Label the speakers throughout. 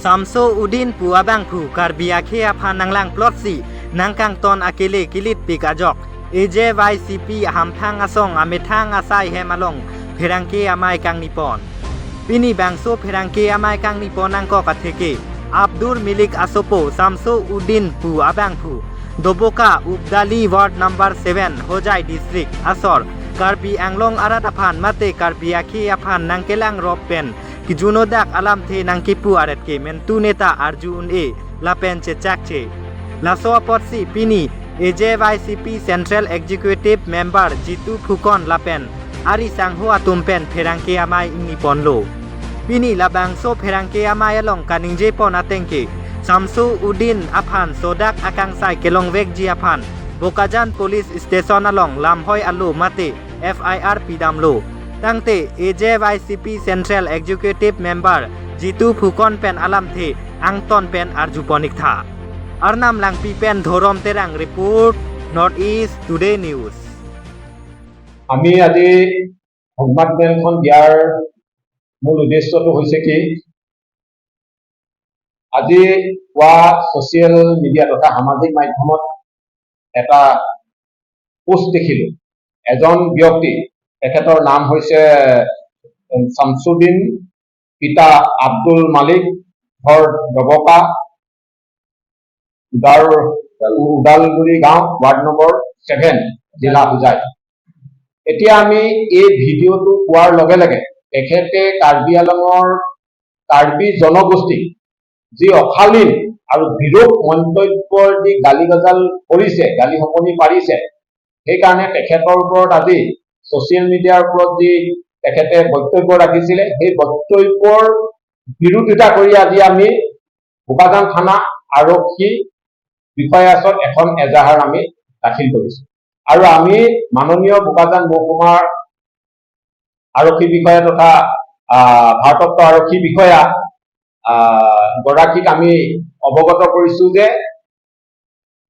Speaker 1: Samso Udin pu abang phu Karbi akhe aphan nanglang plot si nangkang ton akele kilit pik ajok AJYCP hamthang asong amethang asai hemalong pherangke amai kangnipon pini bangso pherangke amai kangnipon angko katheke Abdur Milik asopo Samso Udin pu abang phu Doboka Ubdali ward number 7 Hojai district asor Karbi Anglong arat aphan mate Karbi akhe aphan nangkelang rob pen kijunodak alam the nangkipu aret ke mentu neta arju un e lapen che chak che laso apotsi pini AJYCP central executive member Jitu Phukan lapen ari sangho atumpen pherangke amai ingni ponlo pini labangso pherangke amai along kaningje pon atengke Samsu Udin aphan sodak akangsai kelong vek ji aphan Bokajan police station along lamhoi alu mate FIR pidamlo tangte AJYCP central executive member Jitu Phukan pen alam the angton pen arju ponik tha arnam langpi pen Dhorom Terang report North East Today News.
Speaker 2: আমি আজি সংবাদমেলখন দিয়াৰ মূল উদ্দেশ্যটো হৈছে কি, আজি পুৱা social media তথা সামাজিক মাধ্যমত এটা পোষ্ট দেখিলো। এজন ব্যক্তি, তেখেতৰ নাম হৈছে শামছুদ্দিন, পিতা আব্দুল মালিক, ঘৰ ডবকা, ওদালগুৰি গাঁও, ৱাৰ্ড নম্বৰ 7, জিলা হোজাই। এতিয়া আমি এই ভিডিঅ'টো পোৱাৰ লগে লগে তেখেতে কাৰ্বি আলঙৰ কাৰ্বি জনগোষ্ঠীক যি অশালীন আৰু বিৰূপ মন্তব্যৰ যি গালি গজাল কৰিছে, গালি শপনি পাৰিছে, সেইকাৰণে তেখেতৰ ওপৰত আজি ছচিয়েল মিডিয়াৰ ওপৰত যি তেখেতে বক্তব্য ৰাখিছিলে, সেই বক্তব্যৰ বিৰোধিতা কৰি আজি আমি বোকাজান থানা আৰক্ষী বিষয়াৰ ওচৰত এখন এজাহাৰ আমি দাখিল কৰিছো। আৰু আমি মাননীয় বোকাজান মহকুমাৰ আৰক্ষী বিষয়া তথা ভাৰপ্ৰাপ্ত আৰক্ষী বিষয়া গৰাকীক আমি অৱগত কৰিছো যে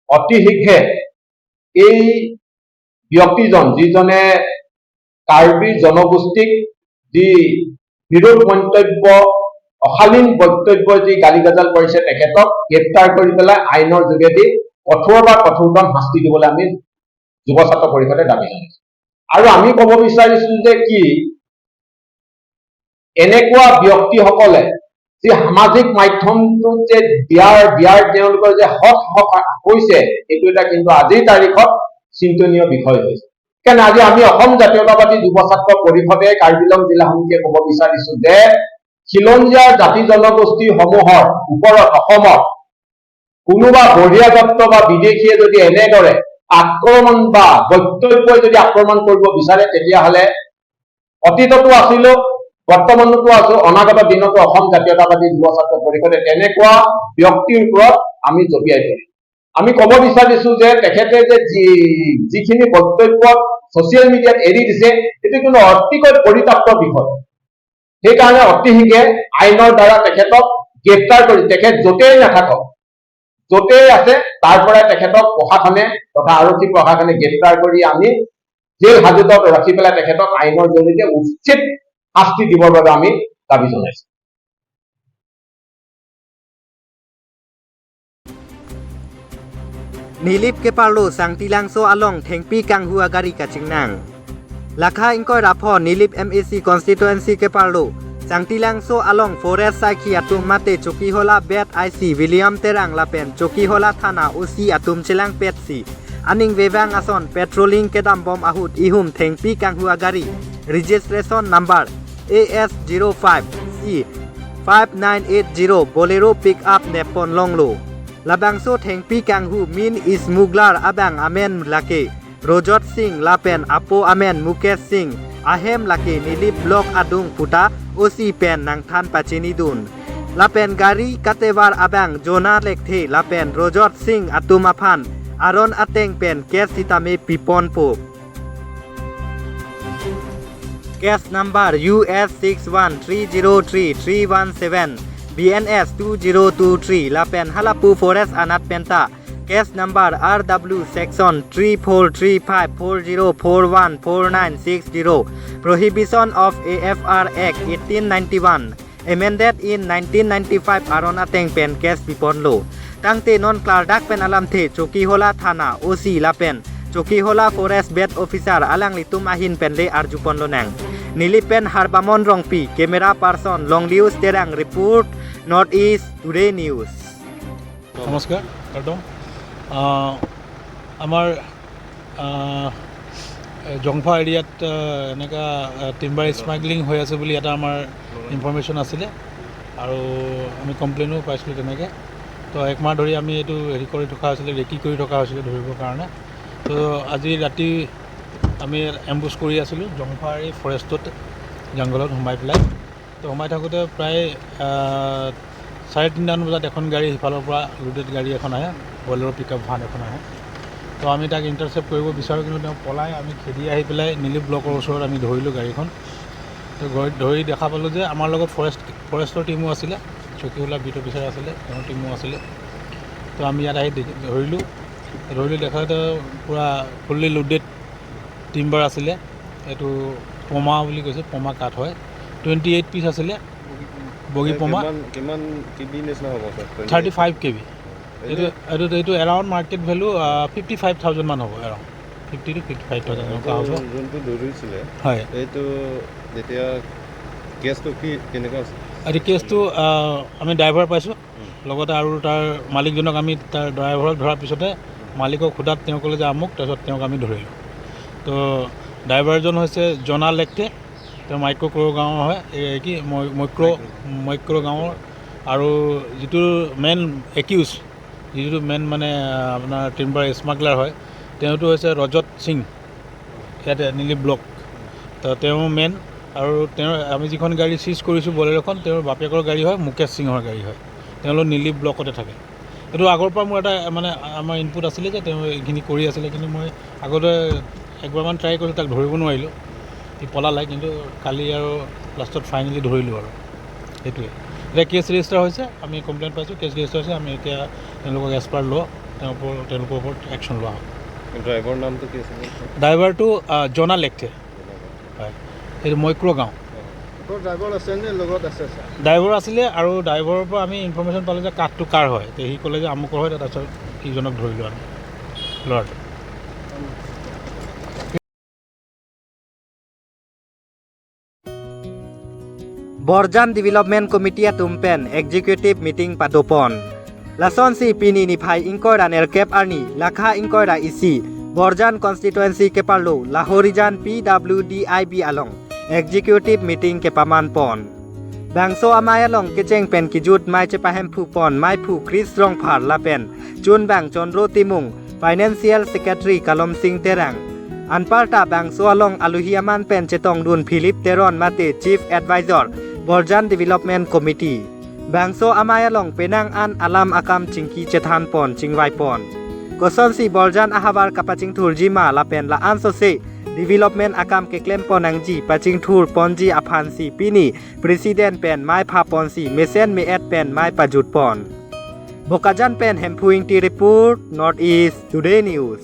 Speaker 2: অতি শীঘ্ৰে এই ব্যক্তিজন, যিজনে কাৰ্বি জনগোষ্ঠীক যি বিৰূপ মন্তব্য, অশালীন বক্তব্য যি গালি গাজাল কৰিছে, তেখেতক গ্ৰেপ্তাৰ কৰি পেলাই আইনৰ যোগেদি কঠোৰ বা কঠোৰতম শাস্তি দিবলৈ আমি যুৱ ছাত্ৰ পৰিষদে দাবী জনাইছো। আৰু আমি ক'ব বিচাৰিছো যে কি এনেকুৱা ব্যক্তিসকলে যি সামাজিক মাধ্যমটোত যে দিয়াৰ দিয়াৰ তেওঁলোকৰ যে সৎ হৈছে, সেইটো এটা কিন্তু আজিৰ তাৰিখত চিন্তনীয় বিষয় হৈছে। সেইকাৰণে আজি আমি অসম জাতীয়তাবাদী যুৱ ছাত্ৰ পৰিষদে কাৰ্বি আংলং জিলা সমিতিয়ে ক'ব বিচাৰিছো যে খিলঞ্জীয়া জাতি জনগোষ্ঠীসমূহৰ ওপৰত অসমত কোনোবা বহিৰাগত বা বিদেশীয়ে যদি এনেদৰে আক্ৰমণ বা বক্তব্যই যদি আক্ৰমণ কৰিব বিচাৰে, তেতিয়াহ'লে অতীততো আছিলো, বৰ্তমানতো আছো, অনাগত দিনতো অসম জাতীয়তাবাদী যুৱ ছাত্ৰ পৰিষদে তেনেকুৱা ব্যক্তিৰ ওপৰত আমি জঁপিয়াই পৰিম। আমি ক'ব বিচাৰিছো যে তেখেতে যে যিখিনি বক্তব্য ছচিয়েল মিডিয়াত এৰি দিছে, সেইটো কিন্তু অতিকৈ পৰিতাপ্ত বিষয়। সেইকাৰণে অতি শীঘ্ৰে আইনৰ দ্বাৰা তেখেতক গ্ৰেপ্তাৰ কৰি তেখেত য'তেই নাথাকক, য'তেই আছে, তাৰ পৰাই তেখেতক প্ৰশাসনে তথা আৰক্ষী প্ৰশাসনে গ্ৰেপ্তাৰ কৰি আমি জেল হাজোতত ৰাখি পেলাই তেখেতক আইনৰ জৰিয়তে উচিত শাস্তি দিবৰ বাবে আমি দাবী জনাইছো।
Speaker 1: Nilip ke parlo sangtilangso along thengpi kanghua gari kachingnang lakha ingkoi rapho Nilip MAC constituency ke parlo sangtilangso along forest saikhi atum mate Chokihola bet IC William Terang lapen Chokihola thana OC atum chilang petsi aning wewang ason patrolling kedam bom ahut ihum thengpi kanghua gari registration number AS05 C 5980 Bolero pick up nepon longlo labangso thengpi kanghu min smuggler abang amen lake Rojot Singh lapen apo amen Mukesh Singh ahem lake Nilip block adung puta OC pen nangthan pachini dun lapen gari katewar abang jona lekthe lapen Rojot Singh atum aphan aron ateng pen kes hitame pipon po case number US 61303317 BNS 2023 lapen halapu forest anat penta case number RW section 343540414960 prohibition of AFR act 1891 amended in 1995 aron ateng pen case pipon lo tangte non klar dak pen alam the Chokihola thana OC lapen Chokihola forest bed officer alang litum ahin pen le arjupon lo nang Nilipen Harbamon Rongpi camera person Longlius Terang report North East Today News.
Speaker 3: নমস্কাৰ একদম আমাৰ জংফা এৰিয়াত এনেকুৱা timber smuggling হৈ আছে বুলি এটা আমাৰ ইনফৰ্মেশ্যন আছিলে আৰু আমি কমপ্লেইনো পাইছিলোঁ তেনেকৈ। তো একমাহ ধৰি আমি এইটো হেৰি কৰি থকা হৈছিলে, ৰেকি কৰি থকা হৈছিলে ধৰিবৰ কাৰণে। তো আজি ৰাতি আমি এম্বুছ কৰি আছিলোঁ জংফাৰ এই ফৰেষ্টত, জংঘলত সোমাই পেলাই। তো সোমাই থাকোঁতে প্ৰায় 3:30মান বজাত এখন গাড়ী সিফালৰ পৰা লোডেড গাড়ী এখন আহে, বলেৰ' পিক আপ ভান এখন আহে। তো আমি তাক ইণ্টাৰচেপ্ট কৰিব বিচাৰোঁ, কিন্তু তেওঁ পলাই আমি খেদি আহি পেলাই নীলিপ ব্লকৰ ওচৰত আমি ধৰিলোঁ গাড়ীখন। তো ধৰি দেখা পালোঁ যে আমাৰ লগত ফৰেষ্টৰ টীমো আছিলে, চকীহোলা বিট অফিচাৰ আছিলে, তেওঁৰ টীমো আছিলে। তো আমি ইয়াত আহি ধৰিলোঁ দেখা পূৰা ফুল্লি লোডেড টিম্বাৰ আছিলে। এইটো পমা বুলি কৈছে, পমা কাঠ হয়। 28 পিচ আছিলে বগী পমা।
Speaker 4: কিমান কেবি নিচিনা হ'ব ছাৰ?
Speaker 3: 35 কেবি। এইটো এৰাউণ্ড মাৰ্কেট ভেলু 55,000 মান হ'ব, এৰাউণ্ড 50 to 55,000 এনেকুৱা হ'ব।
Speaker 4: যোনটো ধৰিছিলে
Speaker 3: হয়,
Speaker 4: এইটো যেতিয়া কেছটো কি কেনেকুৱা?
Speaker 3: এইটো কেছটো আমি ড্ৰাইভাৰ পাইছোঁ, লগতে আৰু তাৰ মালিকজনক আমি তাৰ ড্ৰাইভাৰক ধৰাৰ পিছতে মালিকক সোধাত তেওঁ ক'লে যে আমুক, তাৰপিছত তেওঁক আমি ধৰিলোঁ। তো ড্ৰাইভাৰজন হৈছে জনা লেকটে, তেওঁ মাইক্ৰ' গাঁৱৰ হয়, এই কি মৈক্ৰ' গাঁৱৰ। আৰু যিটো মেইন একিউজ, যিটো মেইন মানে আপোনাৰ টিম্বাৰ স্মাগলাৰ হয়, তেওঁটো হৈছে ৰজত সিং, ইয়াতে নীলিপ ব্লক। তো তেওঁ মেইন। আৰু তেওঁৰ আমি যিখন গাড়ী চিজ কৰিছোঁ বলেৰ'খন, তেওঁৰ বাপেকৰ গাড়ী হয়, মুকেশ সিঙৰ গাড়ী হয়। তেওঁলোক নীলিপ ব্লকতে থাকে। এইটো আগৰ পৰা মোৰ এটা মানে আমাৰ ইনপুট আছিলে যে তেওঁ এইখিনি কৰি আছিলে, কিন্তু মই আগতে একবাৰমান ট্ৰাই কৰিলোঁ, তাক ধৰিব নোৱাৰিলোঁ, সি পলালে। কিন্তু কালি আৰু লাষ্টত ফাইনেলি ধৰিলোঁ আৰু সেইটোৱে। এতিয়া কেছ ৰেজিষ্টাৰ হৈছে, আমি কমপ্লেইন পাইছোঁ, কেছ ৰেজিষ্টাৰ হৈছে। আমি এতিয়া তেওঁলোকক এজ পাৰ ল' তেওঁলোকৰ ওপৰত একশ্যন লোৱা হ'ব।
Speaker 4: ড্ৰাইভাৰৰ নামটো কি আছিলে?
Speaker 3: ড্ৰাইভাৰটো জনা লেকথে হয়, এইটো মৈক্ৰ' গাঁও। ড্ৰাইভাৰ আছিলে আৰু ড্ৰাইভাৰৰ পৰা আমি ইনফৰ্মেশ্যন পালোঁ যে কাঠটো কাৰ হয়। সি ক'লে যে আমুকৰ হয়, তাৰপিছত ইজনক ধৰিলোঁ আমি ল'ৰাটো।
Speaker 1: Borjan Development Committee atumpen executive meeting padopon. Lason si pini ni phai ingkoi raner kep arni lakha ingkoi ra isi Borjan constituency ke parlo Lahorijan PWDIB along executive meeting ke paman pon. Bangso amai along kecheng pen kijut mai chepahem phu pon mai phu Chris rong phar lapen chun bang Chandro Timung financial secretary Kalom Singh Terang anparta bangso along aluhiaman pen chetong dun Philip Teron mate chief advisor Borjan Development Committee bangso amayalong penang an alam akam chingki chethan pon chingwai pon koson si Borjan ahabar kapaching thur jima lapen la anso se development akam ke klem ponangji paching thur ponji aphan si pini president pen mai pha pon si mesen me et pen mai pajut pon Bokajan pen hemphuing ti report North East Today News.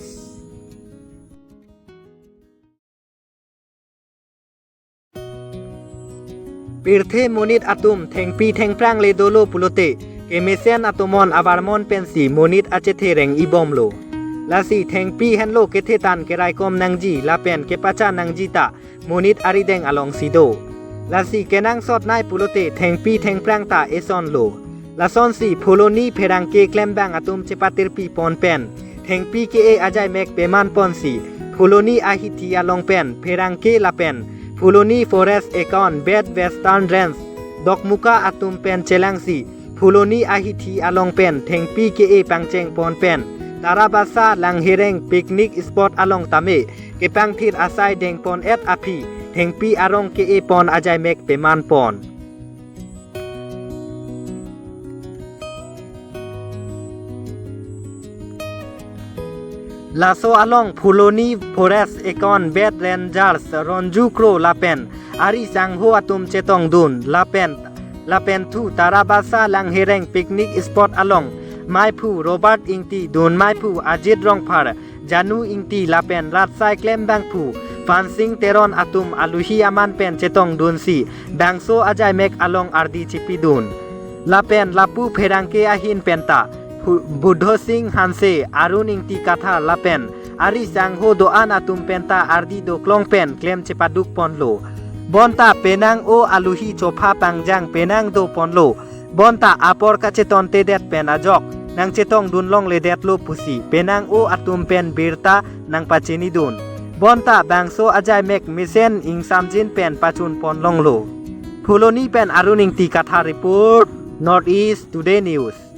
Speaker 1: Pirthe monit atum thengpi thengprang le dolo pulote kemesen atumon avarmon pensi monit achethe reng ibomlo lasi thengpi henlo kethe tan kerai kom nangji lapen kepacha nangji ta monit arideng along sido lasi kenang sot nai pulote thengpi thengprang ta eson lo lason si pholoni pherang ke klembang atum chepatir pi pon pen thengpi ke e ajai mek peman ponsi pholoni ahi thi along pen pherang ke lapen Phuloni forest account bed western range Dokmuka atum pen chelangsi Phuloni ahi thi along pen thengpi ke e pangcheng pon pen Tarabasa langhereng picnic spot along tame kepangthir asai deng pon et aphi thengpi arong ke e pon ajai mek peman pon. Laso along Phuloni forest account bed rangers Ranju Kro lapen ari sangho atum chetong dun lapen lapen thu Tarabasa langhereng picnic spot along Maiphu Robert Ingti dun Maiphu Ajit Rongphar Janu Ingti lapen ratsai klembang phu Fansing teron atum aluhi aman pen chetong dun si bangso ajai mek along ardi chipidun. Lapen lapu pherangke ahin penta Buddho Singh Hanse Arun ingti katha lapen ari sangho doan atum penta ardi doklong pen klem chepaduk ponlo. Bonta penang o aluhi chopha pangjang penang do ponlo. Bonta apor kache tonte det pen ajok nang chetong dunlong le det lo pusi penang o atum pen birta nang pacheni dun. Bonta bangso ajai mek misen ing samjin pen pachun ponlong lo. Phuloni pen Arun ingti katha report, North East Today News.